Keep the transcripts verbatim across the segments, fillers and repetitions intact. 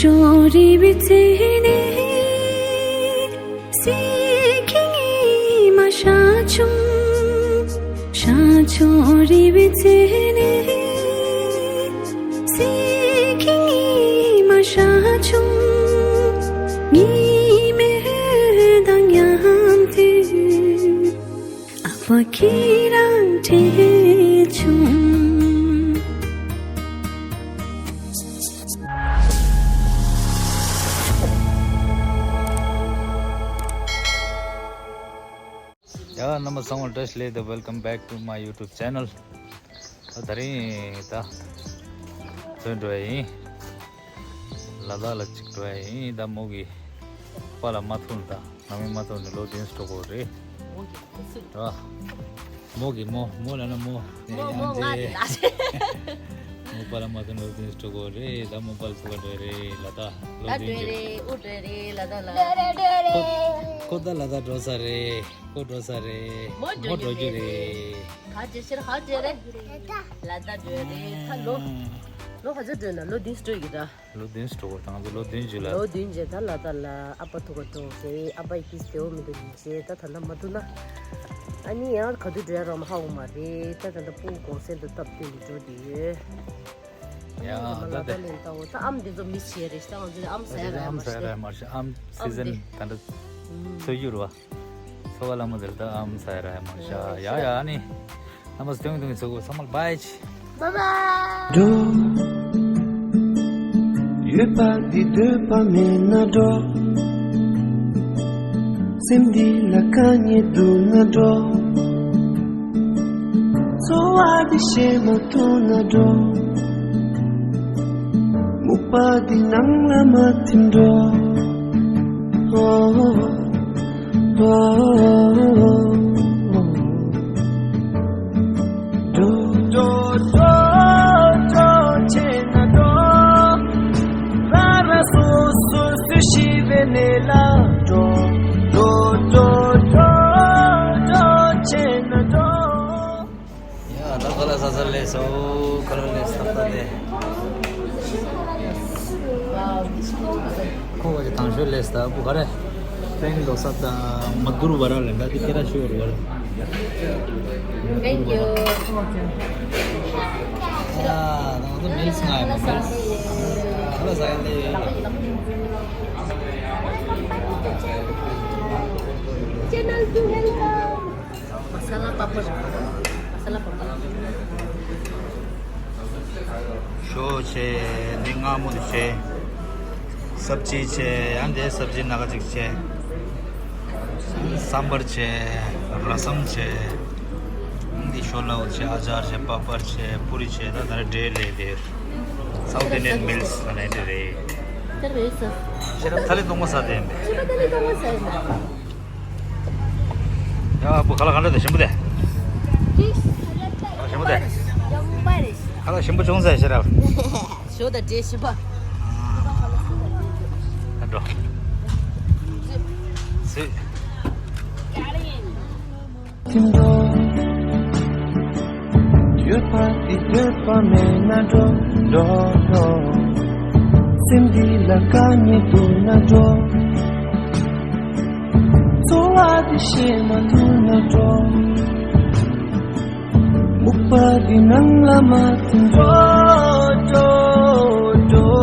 ཤོ་རི་བི་ཚེ་ནེ་སི་ཁིང་ངི་མ་ཤ་ཆུང་། ཤ་ཆུང་རི་བི་ཚེ་ནེ་སི་ཁིང་ངི་མ་ཤ་ཆུང་། ཉི་མེ་དང་མཉམ་དུ། ཨ་ཕ་ཁྱེད་རང་བྲེལ་བྱུང་། ཡ། རྣམ་པ་ཚང་མ་བཀྲ་ཤིས་བདེ་ལེགས། Welcome back to my YouTube channel. ད་དེ་རིང་ད་ཚུར་འགྲོ་ཡ་ཡིན། ལ་དྭགས་ལ་གཅིག་འགྲོ་ཡ་ཡིན། ད་མོ་གི་པཱ་ལགས་མ་ཐུག་ན། ད་ང་མི་མ་ཐུག་ན་ལོ་བདུན་འགྲོ་དགོས་རེད། ར། མོ་གི་མོ་མོ་ལ་ན་མོ། མོ་མོ་ང་རེད་ལ། མོ་པཱ་ལགས་མ་ཐུག་ན་ལོ་བདུན་འགྲོ་དགོས་རེད། ད་མོ་པཱ་ལགས་ཐུག་ག་འགྲོ་རེད། ལ་དྭགས་ལོ་ད་བདུན་འགྲོ་རེད། འགྲོ་རེད། ཨུ་འགྲོ་རེད། ལ་དྭགས་ལ། ཁོ་ཁོ་ད་ལ་དྭགས་འགྲོ་ས་རེད། ཁོ་འགྲོ་ས་རེད། མོ་འགྲོ་རྒྱུ་རེད། ག་ཅེ་ཤེར་ཧ་ཅེ་རེད། ལ་དྭགས་འགྲོ་རེད། ད་ལོ་ལོ་ག་ཚོད་འགྲོ་ན་ལོ་བདུན་འགྲོ་གི་ད། ལོ་བདུན་འགྲོ་གི་ད། ང་ཚོ་ལོ་བདུན་ཅིག་ལ། ལོ་བདུན་རྗེས་ད་ལ་དྭགས་ལ་ཨ་ཕ་ཐུག་ག་འགྲོ་རེད། ཨ་ཕ་ཡི་ཏིས་དེའོ་མི་འདུག་ཡིན་རྗེས་ད་ད་ལྟ་མ་ཐུག་ན། ཨ་ནི་ཡང་ག་དུས་འགྲོ་ཡ་རོགས་མ་ཧ་གོ་མ་རེད། ད་ད་ལྟ་སྤུ་གུ་གུང་སེང་དུ་སྟབས་བསྟུན་ནས་འགྲོ་བསྡད་ཡོད། ཡ། ཨ་ནི་ད་ལ་དྭགས་ལ་ཡིན་ད་འོ་ད་ཨམ་འདི་ཚོ་མི་བྱེད་རེད། ད་ང་ཚོ་ཨམ་ཟ་ཡ་ར་ཨམ་ཟ་ཡ་ར་མ་ཤེས། ཨམ་སི་ཟན་ད་ལྟ་ཚོད་ཡུར་བ། ཚོ་བ་ལ་མོ་དེར་ད་ཨམ་ས་ར་མ་ཤ། ཡ་ཡ། ཨ་ནི་རྣམ་པ་སྟོན་སྟོན་ཚོ་གོ་ཚང་མ་ལ་བྷའི་ཆི། བྷའི་བྷའི། འགྲོ། ཡོད་པ་འདི་འདོད་པ་མེད་ན་འགྲོ། སེམས་འདི་ལ་དཀའ་ངལ་འདུག་ན་འགྲོ། འཚོ་བ་འདི་ཤེས་མ་ཐུབ་ན་འགྲོ། སྨུག་པ་འདི་ནང་ལ་མ་ཐིམ་འགྲོ། འགྲོ། འགྲོ། འགྲོ། འགྲོ། བྱས་ན་འགྲོ། རང་རང་སོ་སོ་སུ་ཤི་བའི་གནས་ལ་འགྲོ། འགྲོ། འགྲོ། འགྲོ། འགྲོ། བྱས་ན་འགྲོ། ཡ། ད་ཁ་ལག་ཟ་ས་སླེབས་སོང་། ཁ་ལག་སླེབས་སོང་། ད་ལྟ་ནས། ཁོ་བ་གི་དང་ཤོས་སླེབས་སོང་། ད་བུ་ག་རེ། སྤེན་ལོ་ས་དང་མ་དུར་བ་ར་ལེན་ད་དེ་ཁྱེད་ར་ཤོད་རུ་བ་ར། Thank you. ཡ། ད་ང་ཚོ་མིལ་སི་ང་ཡ་མ་མིལ་སི། ཁ་ལག་ཟ་ཡ་ལེ། Channel to welcome. Masala papad. Masala papad. ཞོ་བྱས། འདི་མངར་མོ་འདི་བྱས། སབ་ཇི་བྱས། ཡང་འདི་སབ་ཇི་སྣ་ཁ་ཅིག་བྱས། སམ་བར་བྱས། ར་སམ་བྱས། འདི་ཞོ་ལའུ་བྱས། ཨ་ཅར་བྱས། པ་པར་བྱས། པུ་རི་བྱས། ད་ད་རེ་འབྲས་ལས་དེ། South Indian meals ལ་ནས་འདི་རེད། ཤེས་རབ་ཐ་ལི་གཏོང་མ་ཟ་དེ་ཡིན་པས། ཤེས་རབ་ཐ་ལི་གཏོང་མ་ཟ་ཡིན་པས། ཡ། བུ་ཁ་ལག་ག་འདྲ་དེ་ཞིམ་པོ་དེ། ཁ་ལག་ཞིམ་པོ་དེ། ཁ་ལག་ཞིམ་པོ་བྱུང་ཟེར་ཤེས་རབ། ཞོ་དང་འབྲས་ཞིམ་པོ། ཨ་འགྲོ། སུས། ཐིམ་འགྲོ། ཡོད་པ་འདི་འདོད་པ་མེད་ན་འགྲོ། འགྲོ། འགྲོ། སེམས་འདི་ལ་དཀའ་ངལ་འདུག་ན་འགྲོ། འཚོ་བ་འདི་ཤེས་མ་ཐུབ་ན་འགྲོ། སྨུག་པ་འདི་ནང་ལ་མ་ཐིམ་འགྲོ། འགྲོ། འགྲོ།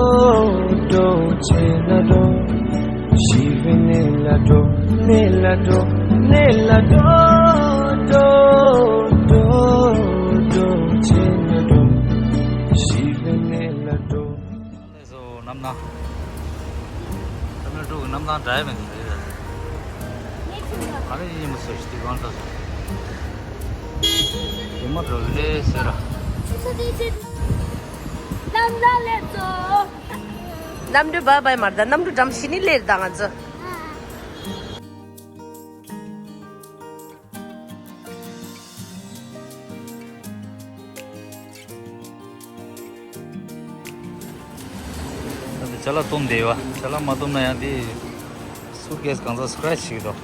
འགྲོ། བྱས་ན་འགྲོ། ཤི་བའི་གནས་ལ་འགྲོ། གནས་ལ་འགྲོ། གནས་ལ་འགྲོ། འགྲོ། འགྲོ། འགྲོ། བྱས་ན་འགྲོ། ཤི་བའི་གནས་ལ་འགྲོ། ལགས་སོ། གནམ་ཐང་། ཀ་མེ་ར་ཀྲུ་གི་གནམ་ཐང་འདྲ་ཡ་མེད་འདུག་རེད། ག་རེ་ཡིན་མི་སོ་ཞིག་དེ་གང་ལྟར་སོ། དེ་མ་འགྲོ་གི་ལས་ཟེར་ར། གནམ་གྲུ་བྷའི་བྷའི་མར་ད། གནམ་གྲུ་འགྲམ་ཞིག་ནི་ལེར་ད་ང་ཚོ། ད་ཅ་ལག་བཏུམས་བསྡད་ཡོད། ཅ་ལག་མ་བཏུམས་ན་ཡང་དེ་སུཊ་ཀེས་གང་ཚ་སི་ཀེ་རེ་ཆི་བྱེད་ཀྱི་འདུག་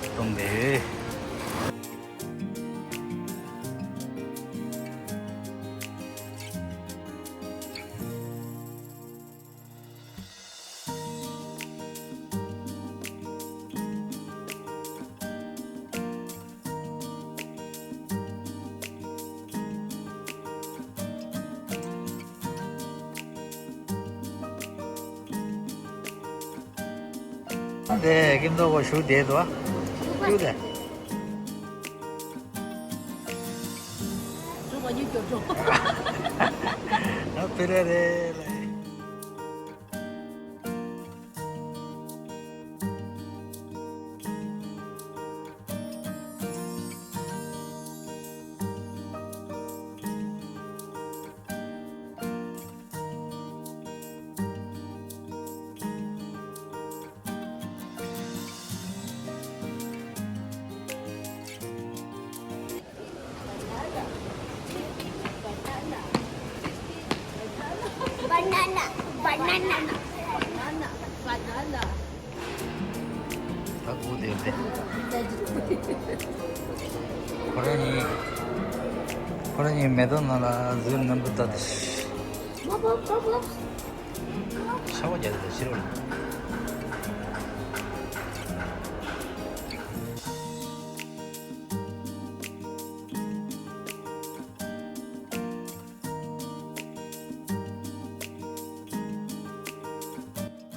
བཏུམས་བསྡད་ཡོད། དེ་ཀིམ་ཏོ་གོ་ཞུ་དེ་དོ། ཞུ་དེ། འགྲོ་བ་ཉིད་སྐྱོབ་འགྲོ། ཨ་ཕི་རེ་རེ་ལེ། Banana, banana, banana, banana. ད་སྒུག་བསྡད་དེ། ཁོ་རང་གཉིས། ཁོ་རང་གཉིས་མེ་ཏོག་ནང་ལ་འཛུལ་ནམ་དུ་ལྟ་དེ། ཤ་བ་རྒྱག་དེ་ཕྱི་རོལ།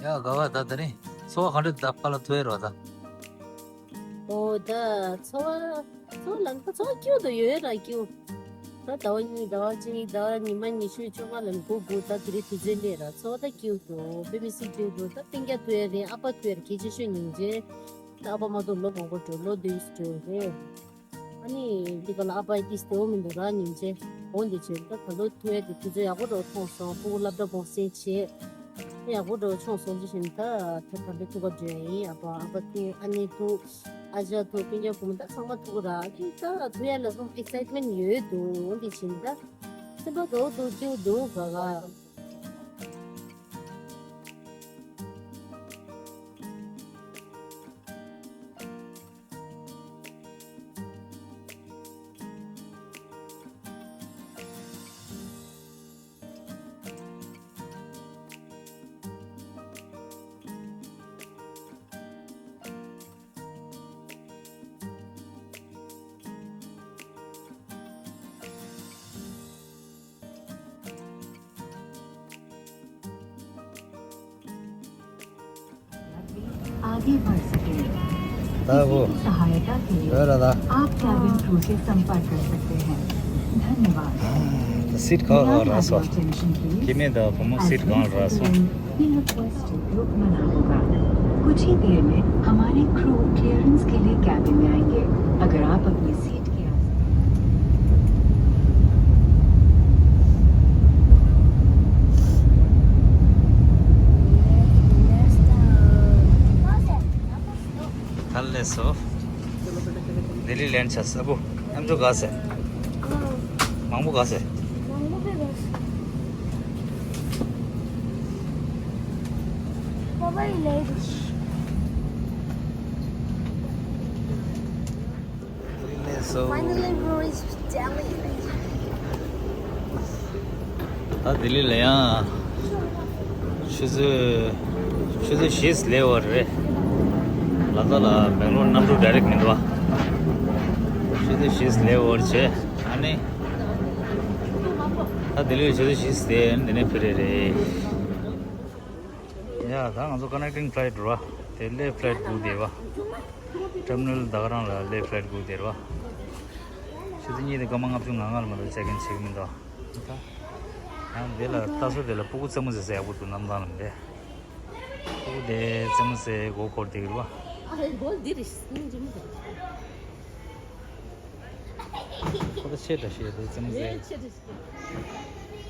ཡ་ག་བ་ད་དེ་རིང་འཚོ་བ་ག་འདྲ་ད་ཕ་ལ་ཐུ་ཡེ་རོ་ད། ཨོ་ད་འཚོ་བ་འཚོ་བ་ལང་ཀ་འཚོ་བ་སྐྱིད་དུ་ཡོད་ར་སྐྱིད། ད་ཟླ་བ་གཉིས་ཟླ་བ་གཅིག་ཟླ་བ་ཉི་མ་ཉི་ཤུ་བཅོ་ལྔ་ལ་འགོ་འགོ་ད་དེ་རིང་དུས་ཚོད་སླེབས་ར་འཚོ་བ་ད་སྐྱིད་དུ་བེ་བི་སི་སྐྱིད་དུ་ད་སྤུན་ཀྱག་ཐུ་ཡེ་རེད་ཨ་ཕ་ཐུ་ཡེ་རེད་གལ་ཆེ་ཤོས་སྙིང་རྗེ། ད་ཨ་ཕ་མ་གཏོགས་ལོ་མང་པོ་འགྲོ་ལོ་བདུན་ཅུ་འགྲོ་རེད། ཨ་ནི་འདི་ག་ལ་ཨ་ཕའི་ཏིས་དེ་འོ་མི་འདུག་ར་སྙིང་རྗེ། འོ་འདི་བྱས་ད་ད་ལོ་ཐུ་ཡ་དེ་དུས་ཚོད་ཡག་པོ་འགྲོ་མཐོང་སོང་ཕྲུ་གུ་སློབ་གྲྭ་སྦོམ་སེ་བྱས། ཡག་པོ་འགྲོ་མཆོང་སོང་ཅི་བཞིན་ད་ད་ད་ལོ་ཐུག་ག་འགྲོ་ཡ་ཡིན་ཨ་ཕ་ཨ་ཕ་ཐུག་ཨ་ནེ་ཐུག་ཨ་ཅག་ཐུག་སྤུན་ཀྱག་བུ་མོ་ད་ཚང་མ་ཐུག་ར་ཨ་ནི་ད་ཐུ་ཡ་ལ་སོང་ཨེག་སའིཊ་མེན་ཡོད་འདུག་འོ་འདི་བྱས་ད་སེམས་པ་དགའ་བོ་འདུག་སྐྱིད་འདུག་ག་ག आगे बढ़ सके। ད་འོ། किसी भी सहायता के लिए ཡོད་ར་ད། आप cabin crew से संपर्क कर सकते हैं। धन्यवाद। ད་སིཊ་གང་གང་རག་སོང་། སྐྱེ་དམན་དང་བུ་མོ་སིཊ་གང་རག་སོང་། We request group मना होगा। कुछ ही देर में हमारे crew clearance के लिए cabin में आएंगे। अगर आप अपनी सीट के आस- ཐལ་ལེ་སོ། ལྡི་ལི་ལན་ཆ་ས་བུ། ཨམ་ཅོག་ག་སེ། མང་པོ་ག་སེ། མང་པོ་ག་སེ། Bye bye, ladies. ལེ་སོ། Finally, we reached Delhi. ད་ལྡི་ལི་ལ་ཡང་ཆུ་ཚོད་ཆུ་ཚོད་བཞི་སླེབས་པ་རེད། ལ་དྭགས་ལ་སྦེང་ལོར་གནམ་གྲུ་ཌའི་རེག་མི་འདུག་བ། ཆུ་ཚོད་བཞི་སླེབས་པ་རེད་བྱས་ཨ་ནི། ད་ལྡི་ལི་ཆུ་ཚོད་བཞི་སླེབས་འདི་ནས་ཕེབས་རེད་རེད། ཡ་ད་ང་ཚོ་ཀ་ནེག་ཊིང་ཕ་ལའི་ཊི་རེད་བ། དེ་སླེབས་ཕ་ལའི་ཊི་སྒུག་བསྡད་པ། ཊར་མི་ནལ་ད་ག་རང་ལ་སླེབས་ཕ་ལའི་ཊི་སྒུག་བསྡད་རེད་བ། ཆུ་ཚོད་གཉིས་དང་སྐར་མ་ལྔ་བཅུ་ང་ལྔ་ལ་མ་གཏོགས་ཅེག་ཨིན་བྱེད་ཀྱི་མི་འདུག་ད་ཡང་འདི་ལ་ལྟ་ས་དེ་ལ་སྤུ་གུ་རྩེད་མོ་རྩེ་ས་ཡག་པོ་འདུག་གནམ་ཐང་ལ་འདི། སྤུ་གུ་དེ་རྩེད་མོ་རྩེ་མགོ་འཁོར་བསྡད་ཀྱི་རེད་བ། ཨ་ཧེ་མགོ་འདི་རེད་སྙིང་རྗེ་མོ་དང་། ཁོ་ད་ཆེ་དྲགས་ཤེས་དེ་རྩེད་མོ་རྩེ། རེད་ཆེ་དྲགས་ཤེས།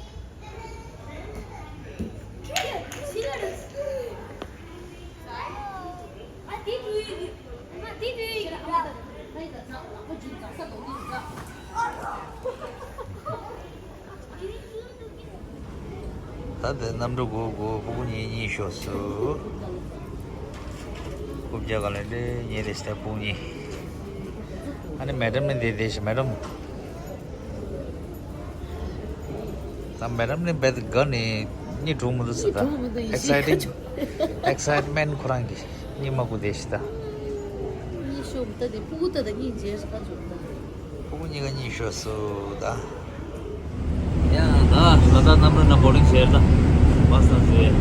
ད་ལྟ་གནམ་གྲུ་སྒུག་སྒུག་སྤུ་གུ་གཉིས་གཉིད་ཤོར་སོང་། རྐུབ་བཀྱག་ག་ལ་ལེ་ཉེ་རེ་ཤི་ད་སྤུ་གུ་གཉིས། ཨ་ནི་མེ་ཌམ་ནི་འདི་བསྡད་ཤི་མེ་ཌམ། ད་མེ་ཌམ་ནི་བེད་ག་ནི་གཉིད་དྲུག་མི་འདུག་ཟེར་ད། གཉིད་དྲུག་མི་འདུག་ཡིན་ཤི་ཨེག་སའི་ཊིང་། ཨེག་སའི་ཊི་མེན་ཁོ་རང་གི་གཉིད་མ་ཁུག་བསྡད་ཤི་ད། གཉིད་ཤོར་ད་དེ་སྤུ་གུ་ད་ད་གཉིད་བྱས་ཤི་ད་ཆོག་ད། སྤུ་གུ་གཉིས་ཀ་གཉིད་ཤོར་སོང་ད། ཡ་ད་ད་ད་གནམ་གྲུ་ནང་བོར་ཌིང་བྱས་ད། བ་ས་ཟེར།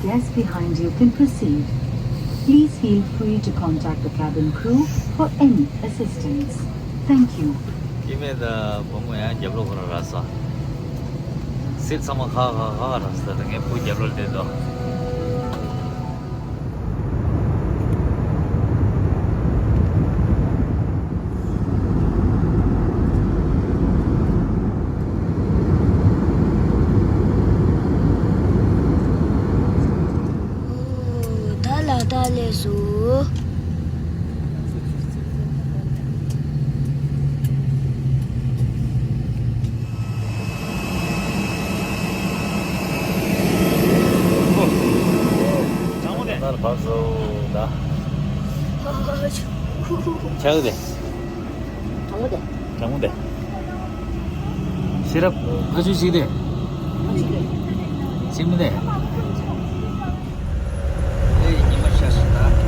Yes, behind you can proceed. Please feel free to contact the cabin crew for any assistance. Thank you. སྐྱེ་དམན་དང་བུ་མོ་ཡང་རྒྱབ་ལོགས་ཁོ་རང་རག་སོང་། སྲིད་ཚང་མ་ཁ་ཁ་ཁ་ཁ་རག་སོང་། ད་ངའི་བུ་རྒྱབ་ལོགས་བསྡད་འདུག་ད་ལ་ད་ལས་སུ། ད་ལ་བབས་སོ་ད། ཆག་དེ། དྲང་མོ་དེ། དྲང་མོ་དེ། ཤེས་རབ་ཨ་ཆུ་ཞིག་དེ། ཅི་མི་དེ། ཨེ་ཉི་མ་ཤར་སོང་ད། དེ་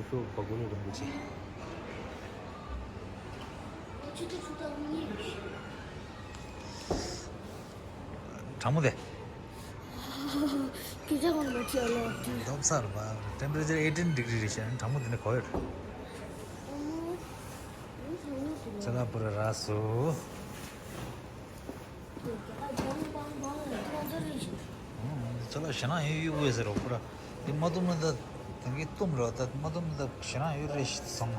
ཚོ་བ་གོ་ནས་རིན་པོ་ཆེ། དྲང་མོ་དེ། སྐད་ཆ་གང་མ་བྱས་ལ་དུས། འདོམ་ས་རུ་བ། temperature eighteen degree རེད་ཤག་དྲང་མོ་དེ་ནས་གོ་ཡོད། ཅ་ལག་པུ་ར་རག་སོང་། ཅ་ལག་ཞེ་ན་ཡོད་ཡོད་ཟེར་རོ་པུ་ར། དེ་མ་བཏུམ་ན་ད་ད་གིན་བཏུམ་རོ། ད་མ་བཏུམ་ན་ད་ཞེ་ན་ཡོད་རེད་ཤག་བསམ།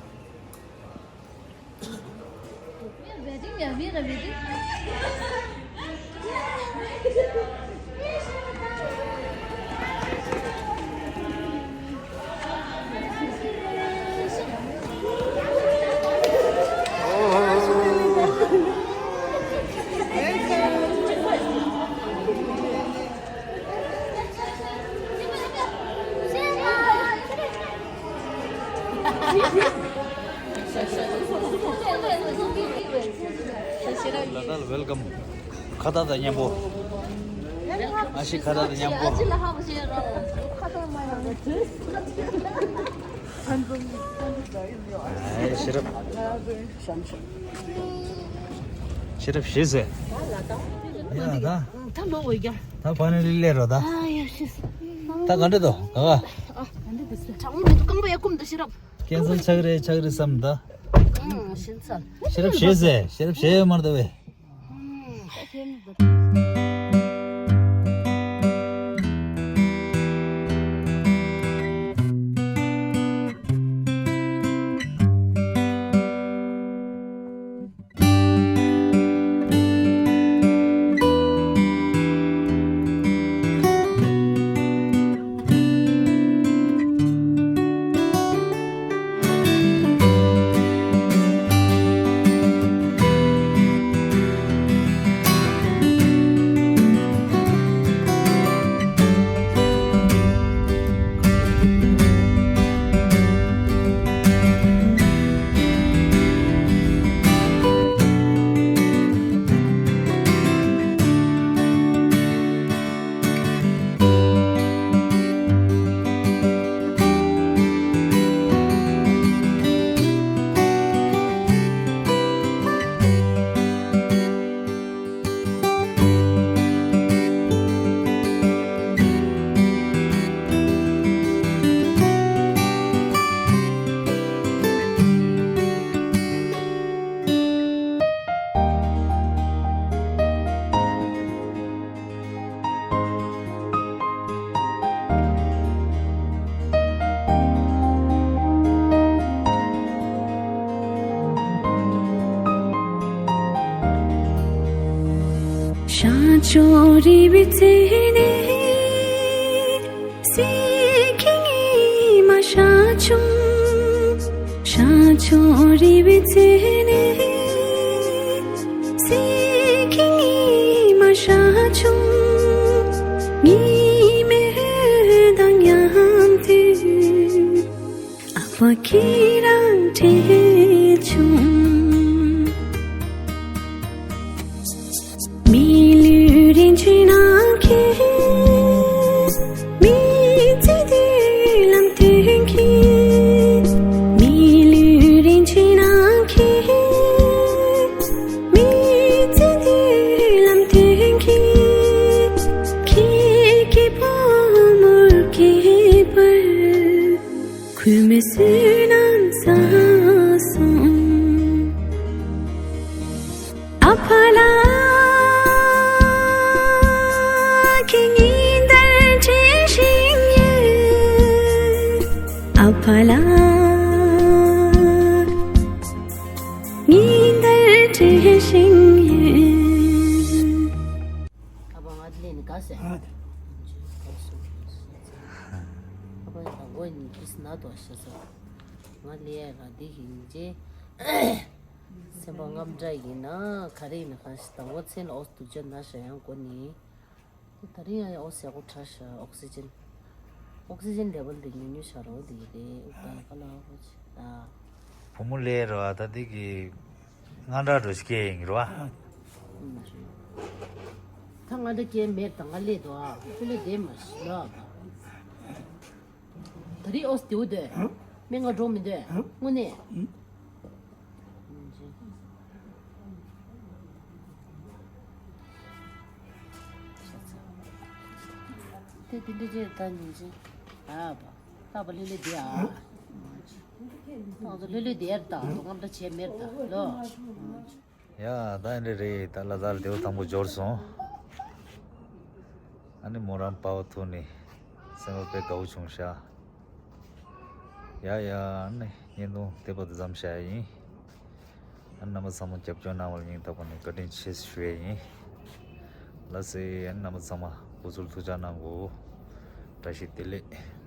ལ་དྭགས་ལ་welcome། ཁ་བཏགས་དང་མཉམ་པོ། ཨ་ཤི་ཁ་བཏགས་དང་མཉམ་པོ། ཨེ་ཤེས་རབ། ཤེས་རབ་ཞེས་ཟེར། ཡ་ད། ད་ལོ་འོས་རྒྱ། ད་ཕ་ནི་ལི་ལེ་རོ་ད། ཨ་ཡ་ཤེས། ད་ག་འདྲ་འདུག་ག་ག་ཨ་ག་འདྲ་འདུག་ཟེར། གྲང་མོ་མི་འདུག་རྐང་པ་ཡ་སྐུམ་འདུག་ཤེས་རབ། ཀན་སར་ཆགས་རེད་ཆགས་རེད་བསམ་ད། ཨང་ཤིན་ཚ། ཤེས་རབ་ཞེས་ཟེར། ཤེས་རབ་ཞེས་མར་ད་བས། ཤ་ཅོ་རི་བི་ཚེ་ནེ། སི་ཁི་ངི་མ་ཤ་ཆུང་། ཤ་ཅོ་རི་བི་ཚེ་ནེ། སི་ཁི་ངི་མ་ཤ་ཆུང་། ངི་མེ་དང་མཉམ་དུ། ཨ་ཕ་ཁྱེད་རང་བྲེལ་བྱུང་། མི་ལུས་རིན་ཆེན་ནམ་མཁའི། མི་ཚེ་མདུན་ལམ་མཐུན་རྐྱེན། མི་ལུས་རིན་ཆེན་ནམ་མཁའི། བསོད་ནམས་བསགས་སོང་། ཨ་ཕ་ལགས་ཀྱིས་ཉིན་ལྟར་བྲིས་བཞིན་ཡོད། ཨ་ཕ་ལགས་ཉིན་ལྟར་བྲིས་བཞིན་ཡོད། ཨ་ཕ་ང་ལས་ནི་ག་ཟེ། ཨ་ཕ་ཡང་མགོ་ནི་ཀིས་ན་དོ་ཤེས་སོ། ང་ལས་ར་འདི་ཡིན་རྗེས། སེམས་པ་དངངས་འདྲ་ཡིན་ན་ག་རེ་ཡིན་ན་གང་ཞིག་དང་པོ་མཚན་ལ་ཨོ་སྡུག་ཅག་ན་ཤ་ཡང་གོ་ནི། དེ་ད་རིང་ཡང་ཨོ་ཟེར་གོ་ཁྲ་ཤ་ཨོག་སི་ཅན། ཨོག་སི་ཅན་ལེ་ཝལ་དེ་ཉུང་ཉུང་ཤ་རོ་དེ་ཡི་དེ་ཨུ་ད་ཀ་ལ་ཨོ་ཅི་ད། བུ་མོ་ལས་རོ་ཨ་ད་དེ་གི་དངངས་སྐྲག་རོ་ཤ་སྐྱེ་ཡིན་རོ་ཨ། ད་དངངས་སྐྲག་སྐྱེ་མེད་ད་ང་ལས་དོ་ཨ་ཁུ་ལས་དེ་མ་ཤི་ལ་ཨ། ད་རི་ཨོ་སྟེའུ་དེ་སྨན་ང་འགྲོ་མི་འདོད་དངོས་གནས། དེ་དེ་འདྲ་ཅེས་ད་ཉིན་ཅིག་ཨ་བ་ད་བ་ལེ་ལེ་དེ་ཨ། ད་ཚོ་ལེ་ལེ་དེ་ཨ་ད་དོ་ངམ་ད་བྱས་མེད་ད་ལོ། ཡ་ད་ཨེ་འདྲ་རེད། ད་ལ་དར་དེའུ་དང་པོ་འབྱོར་སོང་། ཨ་ནི་མོ་རང་པའོ་ཐུག་ནི་སེམས་པ་དཔེ་དགའ་བོ་བྱུང་ཤག་ཡ་ཡ་ཨ་ནི་བརྙན་ཐུང་དེ་བར་དུ་མཚམས་བཞག་ཡིན། ཨ་ནི་རྣམ་པ་ཚང་མ་རྒྱབ་སྐྱོར་གནང་བར་སྙིང་ཐག་པ་ནས་བཀའ་དྲིན་ཆེ་ཞུ་ཡས་ཡིན། ལགས་སེ་ཨ་ནི་རྣམ་པ་ཚང་མ་སྐུ་གཟུགས་ཐུགས་ཅག་གནང་གོ། བཀྲ་ཤིས་བདེ་ལེགས།